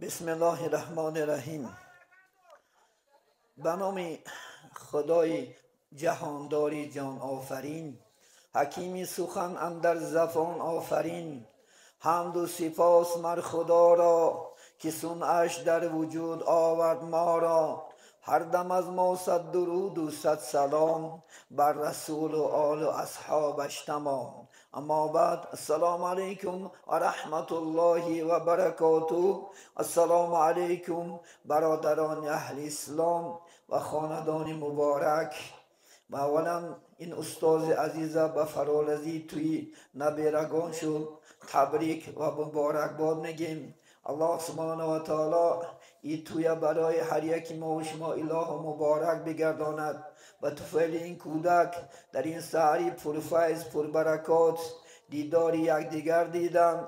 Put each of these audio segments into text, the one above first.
Бисмиллоҳи раҳмони раҳим. Ба номи Худои ҷаҳондори ҷонофарин, ҳакими сухан андар зафон офарин, ҳамду сипос мар Худоро, ки сунъаш дар вуҷуд овард моро. Ҳар дам аз мо сад дуруду сад салом бар расулу олу асҳобаш тамом. Аммо баъд, ассалому алайкум ва раҳматуллоҳи ва баракотуҳ. Ассалому алайкум бародарони аҳли ислом ва хонадони муборак. Ва аввалан ин устози азиза ба фаролазии тӯи наберагон шуд табрик ва муборакбод мегем. Аллоҳ субҳонаҳу ва таоло ин тӯя барои ҳар яки мо ва шумо илоҳу муборак бигардонад. Ба туфайли ин кӯдак дар ин саҳари пурфайз пурбаракот дидори якдигар дидан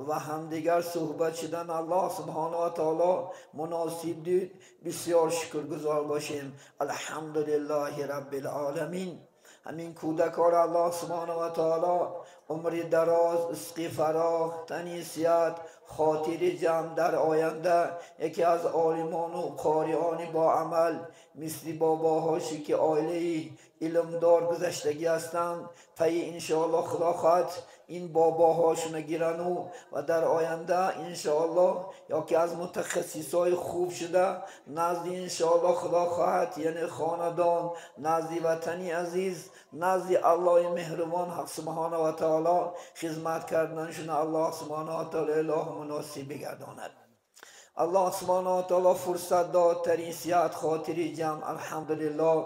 ва ҳамдигар суҳбат шудан Аллоҳ субҳонаҳу ва таоло муносиб дид. Бисёр шукргузор бошем. Алҳамдулиллоҳи раббил оламин. Ҳамин кӯдакҳоро Аллоҳ субҳонаҳу ва таоло умри дароз, ризқи фарох, тани сиҳат, хотири ҷамъ дар оянда яке аз олимону қориони боамал мисли бобоҳоше ки оилаи илмдор гузаштагӣ ҳастанд, пайи иншоаллоҳ Худо хоҳад ин бобоҳошуна гирану ва дар оянда иншоаллоҳ ёки аз мутахассисҳои хуб шуда назди иншоаллоҳ Худо хоҳад, яъне хонадон, назди ватани азиз, назди Аллоҳи меҳрубон ҳақ субҳонаҳу ва таоло хизмат карданшуна Аллоҳ субҳонаҳу ва таоло илоҳ муносиб бигардонад. Аллоҳ субҳонаҳу ва таоло фурсат дод дар ин сиҳат хотири ҷамъ. Алҳамдулиллоҳ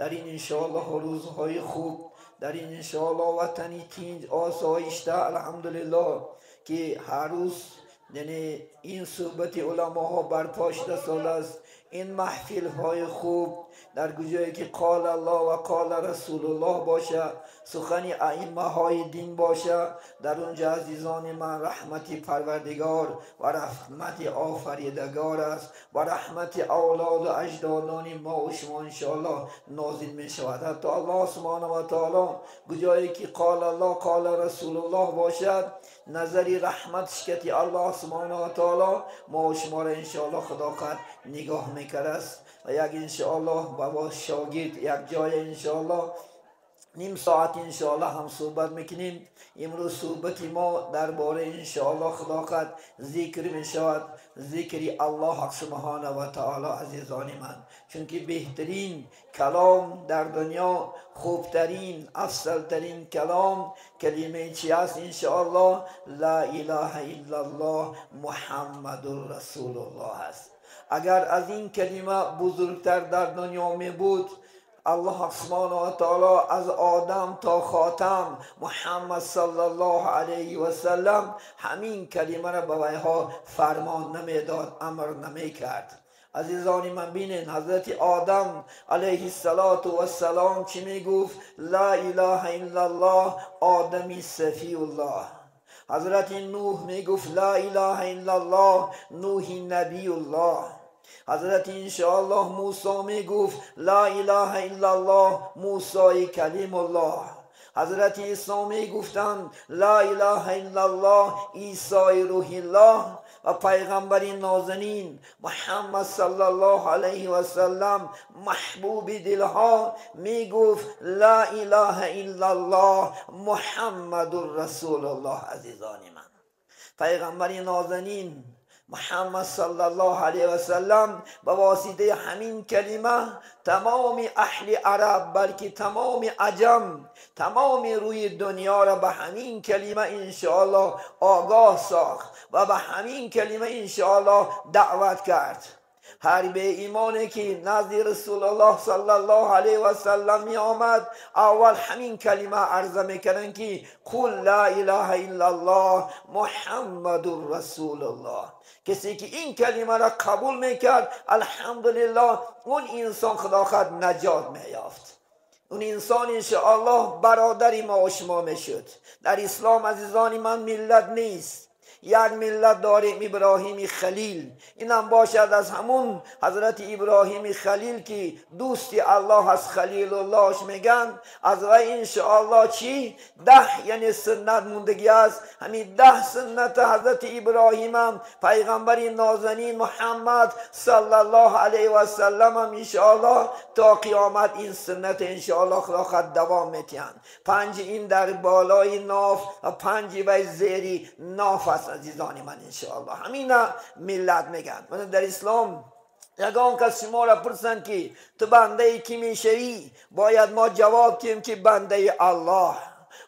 дар ин иншоаллоҳ рӯзҳои хуб, дар ин иншоаллоҳ ватани тинҷ осоишта, алҳамдулиллоҳ ки ҳар рӯз яъне ин суҳбати уламоҳо барпо шуда солааст. Ин маҳфилҳои хуб дар куҷое ки қол Аллоҳ ва қола Расулуллоҳ боша, сухани аиммаҳои дин боша, дар он ҷо азизони ман раҳмати Парвардигор ва раҳмати Офаридагор аст ва раҳмати авлоду аҷдодони мо ва шумо иншоаллоҳ нозил мешавад. Ҳатто Аллоҳ субҳонаҳу ва таоло куҷое ки қол Аллоҳ қола Расулуллоҳ бошад, назари раҳмат шикати Аллоҳ субҳонаҳу ва таоло мо ва шуморо иншоаллоҳ Худо хоҳад нигоҳ мекард ва як иншоаллоҳ ба шогирд як ҷоя иншоаллоҳ ним соат иншоаллоҳ ҳам суҳбат мекунем. Имрӯз суҳбати мо дар бораи иншоаллоҳ Худо хоҳад зикр мешавад, зикри Аллоҳ субҳонаҳу ва таоло. Азизони ман, чунки беҳтарин калом дар дунё, хубтарин, афзалтарин калом калимаи чи аст? Иншоаллоҳ ла илаҳа иллаллоҳ Муҳаммадур расулуллоҳ аст. Агар аз ин калима бузургтар дар дунё мебуд, Аллоҳ субҳонаҳу ва таоло аз Одам то хотам Муҳаммад саллаллоҳу алайҳи васаллам ҳамин калимаро ба вайҳо фармон намедод, амр намекард. Азизони ман, бинед ҳазрати Одам алайҳиссалоту вассалом чӣ мегуфт? Ла илаҳа иллаллоҳ, Одами сафиуллоҳ. Ҳазрати Нуҳ мегуфт ла илаҳа иллаллоҳ, Нуҳи набиюллоҳ. Ҳазрати иншоаллоҳ Мусо мегуфт ла илаҳа иллаллоҳ, Мусои калимуллоҳ. Ҳазрати Исо мегуфтанд ла илаҳа иллаллоҳ, Исои рӯҳиллоҳ. Ва пайғамбари нозанин Муҳаммад саллаллоҳу алайҳи васаллам, маҳбуби дилҳо, мегуфт ла илаҳа иллаллоҳ, Муҳаммадур расулуллоҳ. Азизони ман, пайғамбари нозанин Муҳаммад саллаллоҳу алайҳи васаллам ба воситаи ҳамин калима тамоми аҳли араб, балки тамоми аҷам, тамоми рӯи дунёро ба ҳамин калима иншоаллоҳ огоҳ сохт ва ба ҳамин калима иншоаллоҳ даъват кард. Ҳар беимоне ки назди Расулуллоҳ саллаллоҳу алайҳи васаллам меомад, аввал ҳамин калима арза мекарданд ки қул ла илаҳа иллаллоҳ Муҳаммадур расулуллоҳ. Касе ки ин калимаро қабул мекард, алҳамдулиллоҳ, он инсон Худо хоҳад наҷот меёфт. Он инсон иншоаллоҳ бародари мо ва шумо мешуд. Дар ислом, азизони ман, миллат нест. یک ملت داریم ابراهیم خلیل، اینم باشد از همون حضرت ابراهیم خلیل که دوستی الله از خلیل اللهش میگن. از وی انشاءالله چی؟ 10 یعنی سنت موندگی است. همین 10 سنت حضرت ابراهیم هم پیغمبر نازنین محمد صلی الله علیه و سلم هم انشاءالله تا قیامت این سنت انشاءالله خدا خود دوام میتیند. 5 این در بالای ناف و 5 و زیری ناف است عزیزان من انشاءالله. همین ملت میگن. من در اسلام یگان کس شما را پرسند که تو بنده کی میشوی، باید ما جواب کنیم که بنده الله.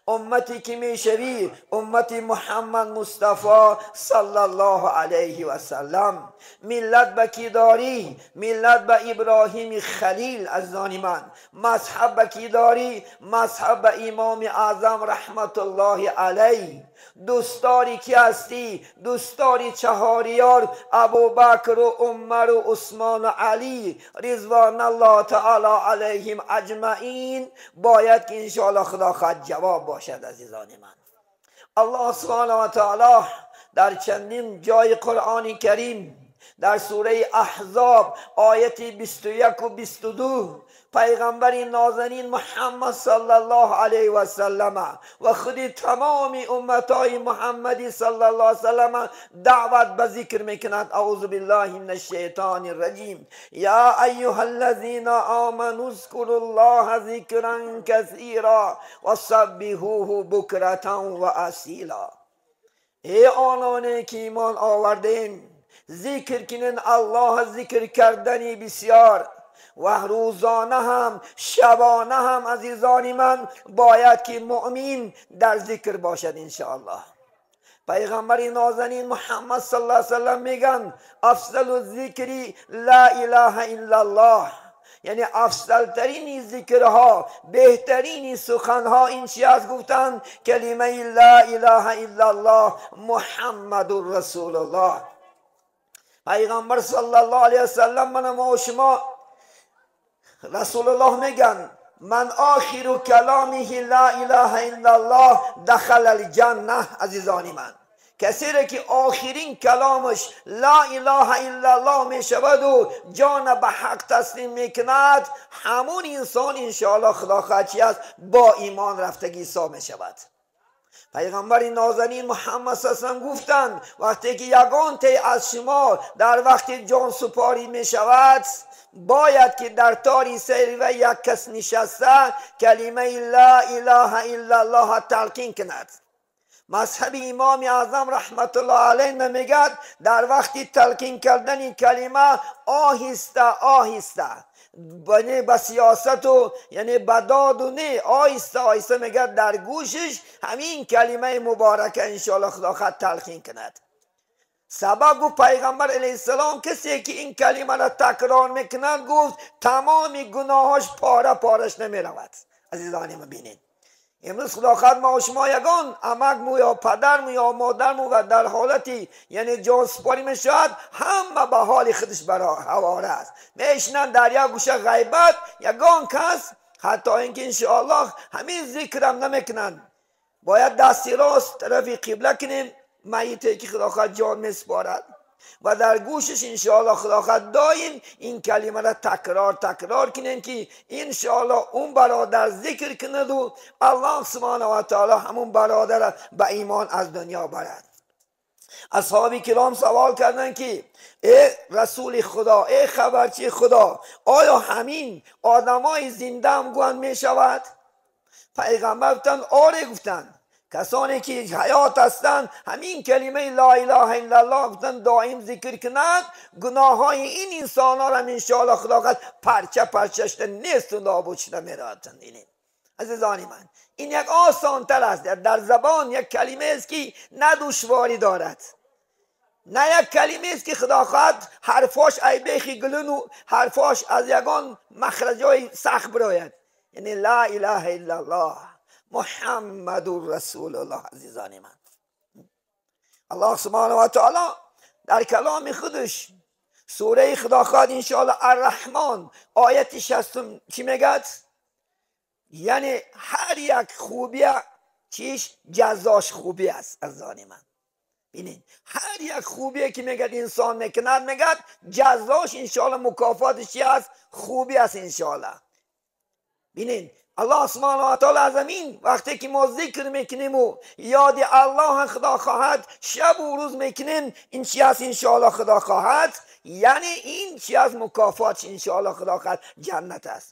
امتی که میشوی امت محمد مصطفی صلی الله علیه و سلم. ملت به کی داری؟ ملت به ابراهیم خلیل عزیزان من. مذهب به کی داری؟ مذهب به امام اعظم رحمت الله علیه. دوستاری کی هستی؟ دوستاری چهاریار ابوبکر و عمر و عثمان و علی رضوان الله تعالی علیهم اجمعین. باید که انشاءالله خدا خواهد جواب باشد عزیزان من. الله سبحانه و تعالی در چندین جای قرآن کریم در سوره احزاب آیت 21 و 22 پیغمبر نازنین محمد صلی الله علیه و سلم و خود تمام امتای محمدی صلی الله علیه و سلم دعوت به ذکر میکند. اعوذ بالله من الشیطان الرجیم. یا ایها الذین آمنوا اذکروا الله ذکرا کثیرا وسبحوه بکرة و اصیلا. ای آنانی که ایمان آوردین، ذکر کنین الله، ذکر کردنی بسیار و روزانه هم شبانه هم عزیزان من باید که مؤمن در ذکر باشد انشاءالله. پیغمبر نازنین محمد صلی الله علیه وسلم میگن افضل الذکر لا اله الا الله، یعنی افضل ترین ذکرها، بهترین سخنها این چی است؟ گفتن کلمه لا اله الا الله محمد رسول الله. پیغمبر صلی الله علیه وسلم من و شما رسول الله میگن من آخر کلامه لا اله الا الله دخل الجنه. عزیزان من، کسی را که آخرین کلامش لا اله الا الله میشود و جان به حق تسلیم میکند، همون انسان انشاءالله خدا خواهد چی است؟ با ایمان رفتگی حساب میشود. پیغمبر نازنین محمد صلی الله علیه و سلم گفتند وقتی که یگان تی از شما در وقت جان سپاری می شود، باید که در تاری سیر و یک کس نشسته کلمه لا اله الا الله تلقین کند. مذهب امام اعظم رحمت الله علیه میگد در وقت تلقین کردن کلمه آهسته آهسته، یعنی به سیاست و یعنی به داد و نه، آهسته آهسته میگه در گوشش همین کلمه مبارکه انشاءالله خدا خواهد تلقین کند. سبب گفت پیغمبر علیه السلام کسی که این کلمه را تکرار میکند، گفت تمام گناهاش پاره پارش نمیرود. عزیزان ما بینید امروز خدا خواهد ما و شما یگان عمک یا پدرمو یا مادرمو و در حالتی یعنی جان سپاری میشود، همه به حال خودش برا حواره است، میشنن در یک گوشه غیبت یگان کس، حتی اینکه انشاءالله همین ذکرم نمیکنن. باید دست راست طرف قبله کنیم میته که خدا خواهد جان میسپارد و در گوشش انشاءالله خدا خواهد دایم این کلمه را تکرار تکرار کنیم که انشاءالله اون برادر ذکر کند و الله سبحانه و تعالی همون برادر را به ایمان از دنیا برد. اصحاب کرام سوال کردن که ای رسول خدا، ای خبرچی خدا، آیا همین آدمای زنده هم گوان می شود؟ پیغمبر گفتن آره، گفتن کسانی که حیات هستند همین کلمه لا اله الا الله گفتن دائم ذکر کنند، گناه های این انسان ها را انشاءالله خدا خواهد پرچه پرچه نیست و نابود شده می رود. عزیزان من، این یک آسان تر است در زبان، یک کلمه است که نه دشواری دارد، نه یک کلمه است که خدا خواهد حرفاش ای بیخی گلون و حرفاش از یگان مخرجای سخت براید. یعنی لا اله الا الله محمد رسول الله. عزیزان من، الله سبحانه و تعالی در کلام خودش سوره خدا خواهد انشاءالله الرحمن آیت 60 چی میگد؟ یعنی هر یک خوبی چیش جزاش خوبی است. عزیزان من، Бинед, ҳар як хубие ки мегӯяд инсон мекунад, мегӯяд ҷазош иншоалло, мукофотиш чи аст? Хубӣ аст иншоалло. Бинед, Аллоҳ субҳонаҳу ва таъоло аз ҳамин вақте ки мо зикр мекунему ёди Аллоҳ, худо хоҳад, шабу рӯз мекунем, ин чи аст иншоалло, худо хоҳад, яъне ин чи аст? Мукофотш иншоалло, худо хоҳад, ҷаннат аст.